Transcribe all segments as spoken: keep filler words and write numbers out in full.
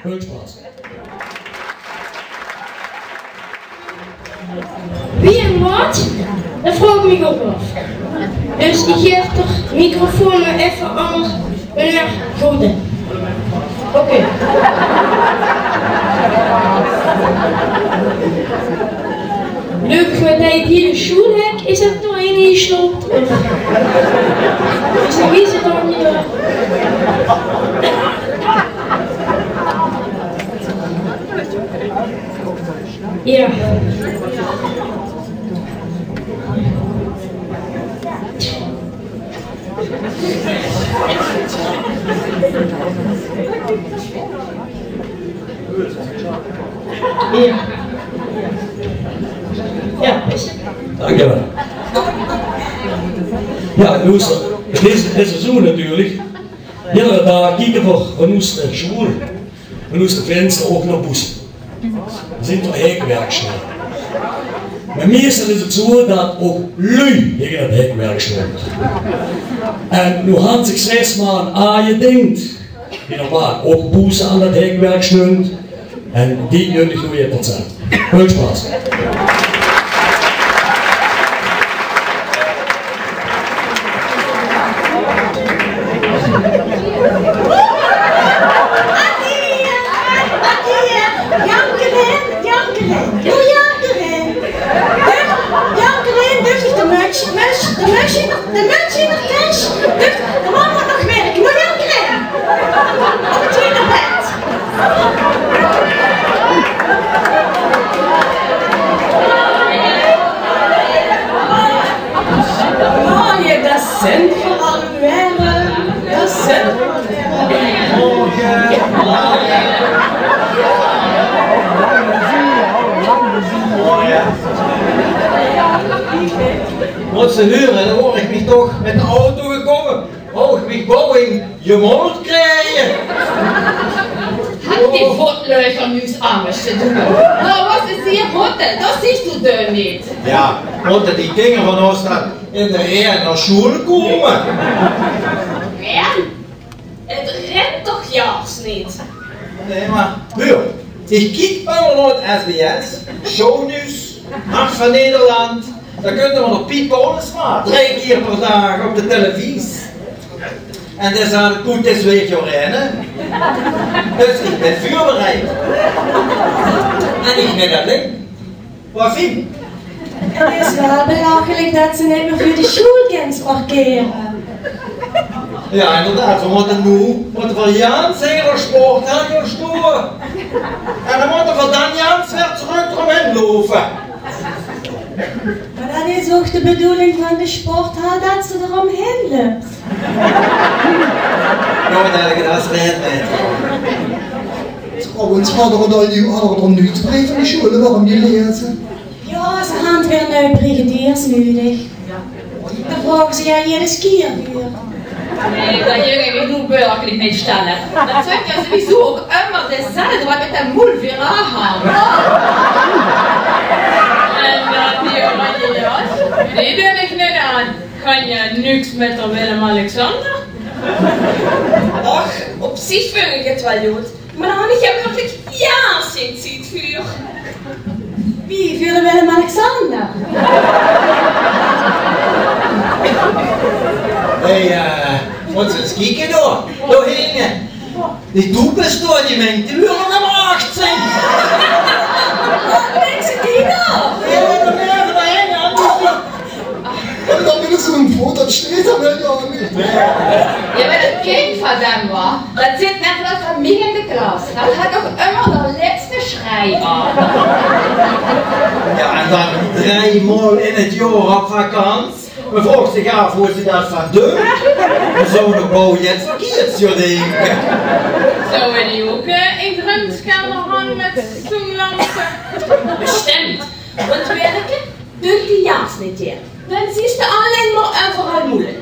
Veul sjpaas. Wie en wat? Det vraog ich mich ouch aaf. Dus ich gaef de microfoon effe aan meneer Goden. Oké. Leuk, mit det hiele sjoelhek is 't toch in die slot. Is 't wie ze dan hier? Ja. Ja. Ja, bes. Danke waal. Ja, noe is 't, 't is, 't is zoe natuurlik. Iedere daag kieke v'r van oes de sjoel. En oes de vinster ouch nao boete. D'r zeen toch hekwerk sjnel. Mer meistal is 't zoe det ouch luuj hie det hekwerk sjnel. En noe han zich zes man aangedink, die normaal ouch boete aan det hekwerk sjnel. En die junt ich noe weer tot zet. Veul sjpaas. Jankerin, Jankerin, doe Jankerin. Jankerin, doe de muts, muts, de muts in de, de muts in de tas. Doe, de man mót nog wirke. Doe Jankerin. Op 't tweede bed. Oh, ja, det zeen veural werm. Det zeen veural werm. Mós se hure, dan waor ich mich toch mit de auto gekómme. Oh, ich mich bouw in je mond kriege. Hat die votleuger noe ins angers te doon? Noe, waat is hie votte? Det zuus doe dao neet. Ja, mótte die kinger van ós dan in de reën nao sjoel kómme? Reën? 't Regent toch juus neet? Nae, mer huur, ich kiek allemaol S B S, Shownieuws, Hart van Nederland. Dan kump d'r van de Piet Paulusma drie kier per daag op de televisie. En dae zaet: "Good, 't is weer Jorenne." Dus ich bön veurbereid. En ich bön allein. Waat vinjs? 't Is waal belachelik det se neet mieë veur de sjoel kins parkere. Ja, inderdaad. V'r mótte noe, mótte v'r Jans hie nao de sporthal gaon sjtoewe. En dan mótte v'r dan Jans weer trök d'róm hin loupe. Mer det is ouch de bedoeling van de sporthal, det se d'róm hin löps. Noe, det is reëd, hè. Trouwens, hadde v'r dan noe, hadde v'r dan noe te breed van de sjoel, waoróm die leze? Ja, ze hant weer nuuj brigadiers nudig. Dao vraoge ze ja jedes kier veur. Nae, dao jing ich noe börgerlik neet sjtelle. Det zeen ja sowieso ouch ummer dezelfde waat mit de moel veer aan hange. En, eh, die oranje jas, die dink ich neet aan. Kan je niks mit de Willem-Alexander? Och, op zich vin ich 't waal good. Mer dao han ich werkelik jaor gein tied veur. Wie, veur de Willem-Alexander? Hé, eh, mót se ins kieke dao. Dao hinge. Die doekes dao, die mink, die wille nog ummer achttien. Waat minse die dao? Ja, dao hinge, dao hinge. En dan wil ich zoe'n foto, det sjteet d'r waal, ja, neet. Ja, mer det kind van dem, wa? Det zit net waal van mich in de klas. Det hat nog ummer de lètste sjrei aan. Ja, en dan drie maol in 't jaor op vakans. Me vraog zich aaf wo ze det van doon. Me zouw nog bouwe jet verkieërds, joh, dinke. Zouwe die ouch, eh, in Gruntskerner hange mit zoe'n lampe? Besjtimd. Want werke dunt die jas neet, hè. Dan zuus se allein mer euveral moele.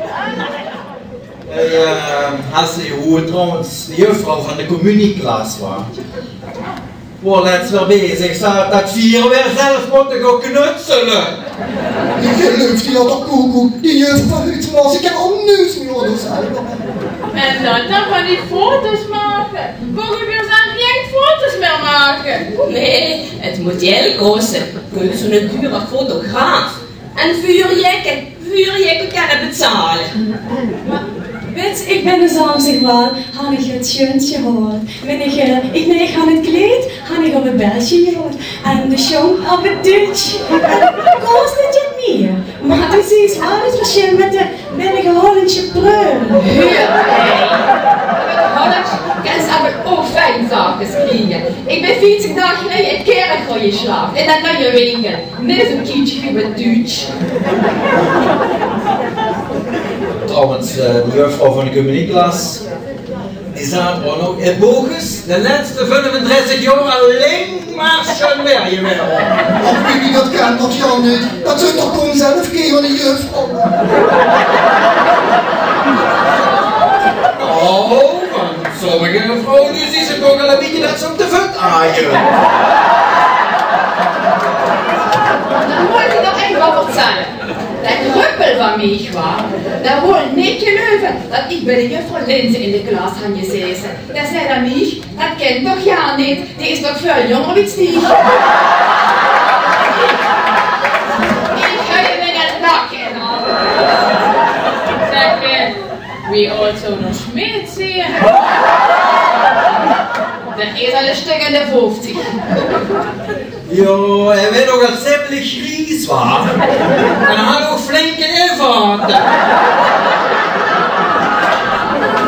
Eh, has se gehuurd trouwens, de juffrouw van de communieklas, wa? Waor lèts weer bezig, ze had det veer weer zelf mótte gaon knutsele. Ich geluif die hat de koekoek, die juffrouw van Huutmaas, ich höb al nuuts mieë gehuurd. En dan, dan van die foto's make. Kónne v'r zelf gein Nae, 't mót geld koste. Kóns zoe'n dure fotograaf. En vuurjekke, vuurjekke kènne betale. Mer wits, ich bön de zaamsdig waal, han ich 't sjoenste gehaold. Wen ich, eh, ich, nae, ich han 't kleid, han ich op 't belsje gehaold. En de sjoon op 't tuutje. En kós 't neet mieë. Mer doe zuus waal 't versjil mit de billige Hollandsje prul. Huur, hè. Mit Hollands kèns se ouch fijn zaakes kriege. Ich bön veertig daag geleje in Kirchroa geslaag. In de nuje winkel. Net zoe'n kietsje wie bie Duuts. Trouwens, eh, de juffrouw van de communieklas, die zaet ouch nog: in Bogus, de lètste vijfentwintig jaor allein mer sjoen waer gewaes. Och, Willy, dat kènt toch neet? Dat zunt toch gewoon zelfkerende juffrouwe? Oh, van sommige vrouwe, noe zuus se toch al e bietje dat ze op de vut aaie. Dan mót ich nog effe vertèlle. Dat Ruppel van mich, wa, dae wól neet geleuve dat ich bie de juffrouw Linzen in de klas han gezaete. Dae zaet aan mich: dat kènt toch gaar neet, die is toch väöl jónger wie dich. Ich höb 'm in 't lach. Zèk, eh, wie aad zów d'r Smeets zeen? Dae is al e stök in de vieftig. Jao, hae waert ouch al ziemlich gries, wa? En hae haet ouch flink in vaat.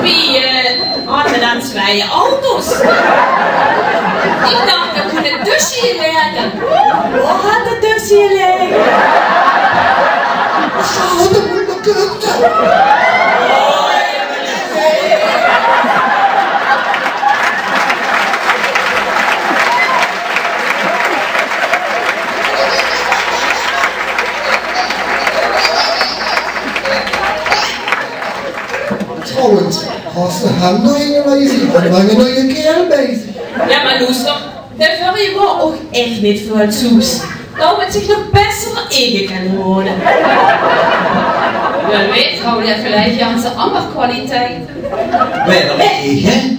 Wie, eh, haet 'r dan twieë auto's? Ich dach, d'r kós 'n dusje in ligke. Wo haet 'r dusje in ligke? Zo, de moeilijke. Trouwens, haet ze 'm nog ingewaeze? En wange nog 'ne kier bezig? Jao, mer loester, de vörrige waor ouch ech neet väöl soes. Dao haet ze zich nog bès waal eige kinne haole. Wae weit, haw die veleicht gans anger kwaliteite. Wae, dat ich, hè?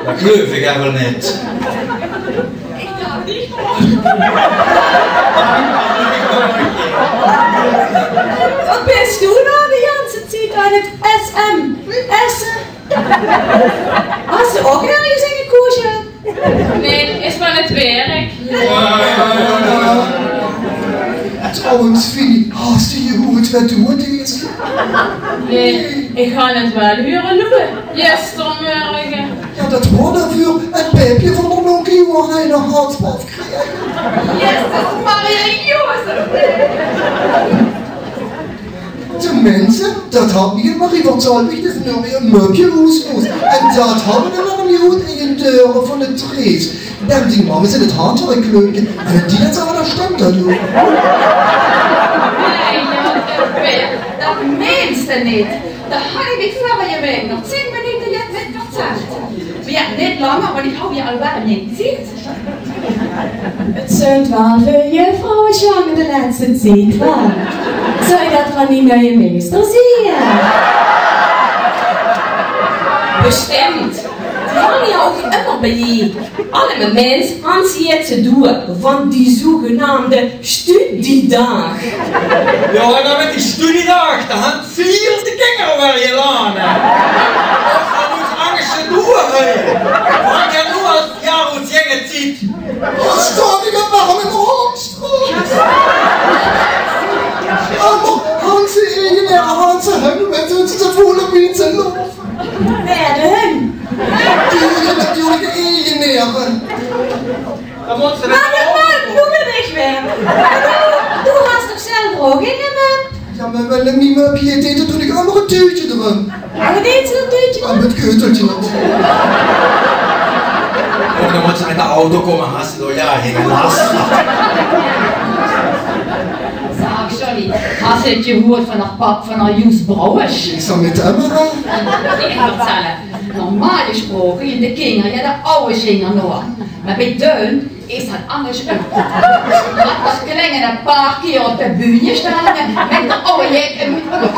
Dat gleuf ich eigelik neet. Ich kan neet. Wat bös doe noe de ganse tied aan 't S M S? Has se ouch erges ingekoesje? Nae, is van 't werk. Trouwens, Fini, has se gehuurd wae doe 't is? Nae, ich han 't waal hure loepe. Gistermorge. Jao, dat waor d'r veur 't pepke van d'r nonke, wo hae nog hartspaf kreeg. Jezus, Maria, Jozef. Tenminste, dat haet mich Marie vertèld, wie ze noe weer e möpke oes moos. En dat haw ich nog neet gehuurd in de deure van de Trees. Dink, die mam is in 't handwerk geklunke. Vindt die dat ze aan de stem kan doon? Nae, jao, dat meins te neet. Dat han ich dich vörrige waek nog tieën minute neet vertèld. Mer jao, neet langer, want ich haw dich al waal neet gezeen. 't Zunt waal väöl juffrouwe sjange de lètste tied, wa? Zów dat van die nuje meester zeen? Bestimp. Die hange ouch ummer bie-ein. Allemaol minse han ze jet te doon van die zogenaamde studiedaag. Jao, en dan mit die studiedaag, dan han veer de kinger waal gelaote. Of van oes angers te doon, hè. Van, jao, noe al jaore oes jenge tied. Wat staon ich op warme grond? Allemaol han ze eige, han ze hun mit hun te voele minse lof. Wae de hun? Natuurlik, natuurlik eige nere. Mer ich meen, noe bön ich weer. Doe, doe has toch zelf ouch inge möp? Jao, mer waal in mien möpke, die deet toen ich anger e tuutje d'rin. Waat deed ze dat tuutje? Ah, mit keuteltje. Och, dan mót ze mit de auto kómme, has se dao, jao, hinge las. Zag, Johnny, has se 't gehuurd van d'r pap van d'r Joes Brouwers? Ich zal mit häöm, hè? Ich vertèl. Normaal gesproke, de kinger, jao, de awwe zinger nog. Mer bie d'n is dat angers. Hat d'r klinge e paar kier op de bühne gestange mit d'r awwe jek en mit d'r.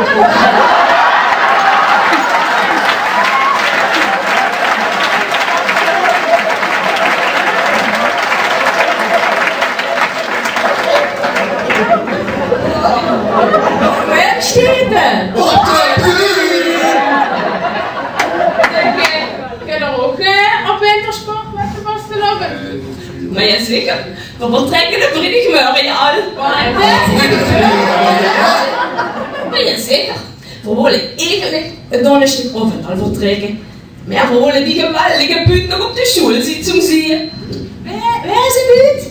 Sport met de vastelaovend. Mer jao zeker, veer vertrèkke de vriedig mörge al. Mer jao zeker, veer wólle eigelik 'ne donnesdigaovend al vertrèkke. Mer veer wólle die geweldige buut nog op de sjoealzitzung zeen. Wae, wae is 't buut?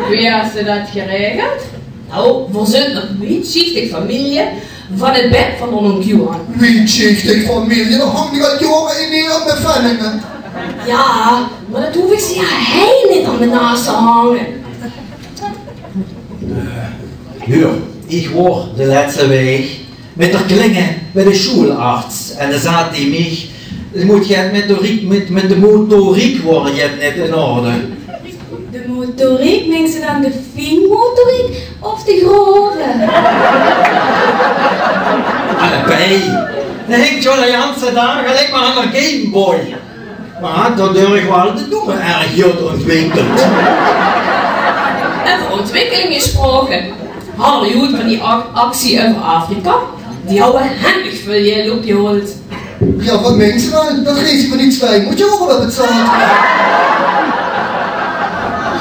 Wie höbs se dat geregeld? Noe, veer zeen 'n wiedsjichtig femielje van 't bed van ónge Johan. Wiedsjichtig femielje, dao hang ich al jaore in hie aan de Venninge. Jao, mer dat hoof ich ze hie neet aan de naas te hange. Huur, ich waor de lètste waek mit d'r klinge bie de sjoelarts. En dao zaet die mich: "Geer mót get mit de ri-, mit, mit de motoriek waor geer neet in orde." De motoriek, meins se dan de fien motoriek of de grove? Allebei. Dao hingk ich de ganse daag geliek mer aan de Gameboy. Mer dao dörch waal de domme erg good óntwikkeld. Euver óntwikkeling gesproke. Harry Hoed van die ac-, actie euver Afrika, die hawwe hendig väöl geld opgehaold. Jao, wat meins se dan? Dat reis van die twee mót ich ouch waal betaole.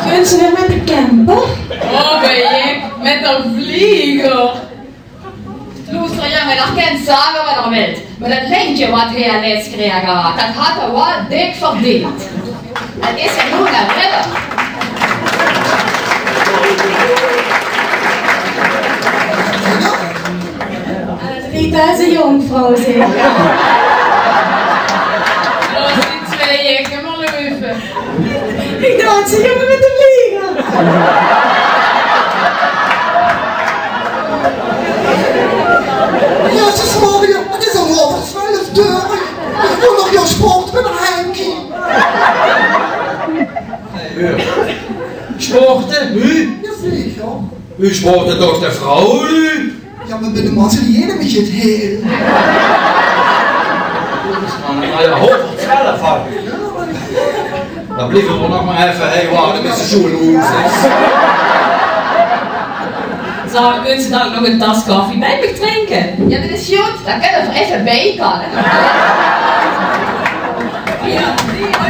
Gunt se weer mit de camper? Oh, bön ich mit de vlieger. Loester, jóng, d'r kènt zage wat d'r wilt, mer dat lintje wat hae lèts gekrege haet, dat haet 'r waal dik verdeend. Dat is 'r noe 'ne ridder. Eh, Rita is 'n jónkvrouw, zeg. Los die twee, ich höb 'm al effe. Ich dach, ze ginge mit de vlieger. Jezus Maria, 't is al half twelf, deur. Ich wól nog gaon sporte mit Henkie. Sporte? Hu? Jao, zeker. Hu sporte toch de vrouwluuj? Jao, mer bie de man zeen die hielemaol neet hiel. Mer jao, half twelf al. Dan blieve v'r nog mer effe hie wachte bis de sjoeal oet is. Zo, kóns se dan nog 'n tas koffie bie mich drinke? Jao, dat is good. Dan kinne v'r effe bie kalle. Jao,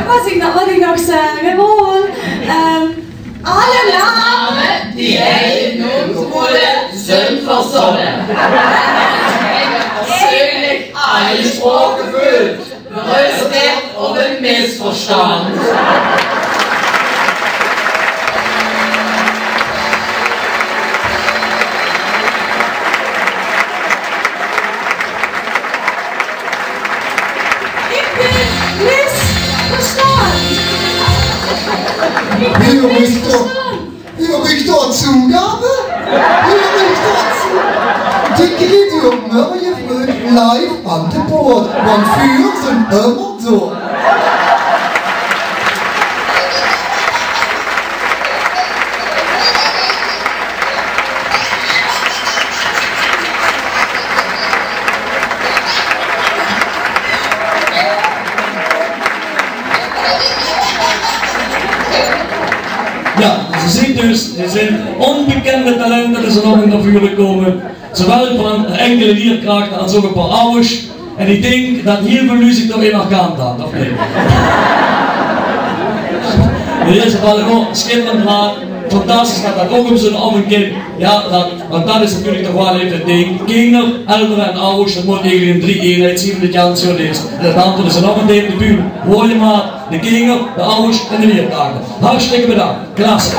wat ich nog, wat ich nog zègke wól, ehm, Alle name die hie genómp waere, zeen verzónne. Wae zich persoonlik aangesproke veult, berust dit op ein misverstand. Ich bin misverstande. Ich bin misverstande. Höre ich dao Zugabe? Höre ich dao zo? Die kriet geer mörge fröh live aan de poort, want veer zeen ummer dao. Jao, ze zeet dus, d'r zeen ónbekènde talente die d'r nog in nao veure kómme. Zowaal van enkele lierkrachte es ouch ein paar awwers. En ich dink dat hie väöl luuj zich dao in herkènt, of neet? In eder geval, gewoon schitterend gedaan. Fantastisch dat dat ouch op zo'n aovend kump. Jao, dat, want dat is natuurlik toch waal effe 't ding. Kinger, eldere en awwers, dat mót eigelik ein drie-eenheid zeen, de kans zo is. En dat antwoord is nog ein deel de buurt. Hoor je maar, de kinger, de awwers en de lierkrachte. Hartstikke bedankt. Klasse.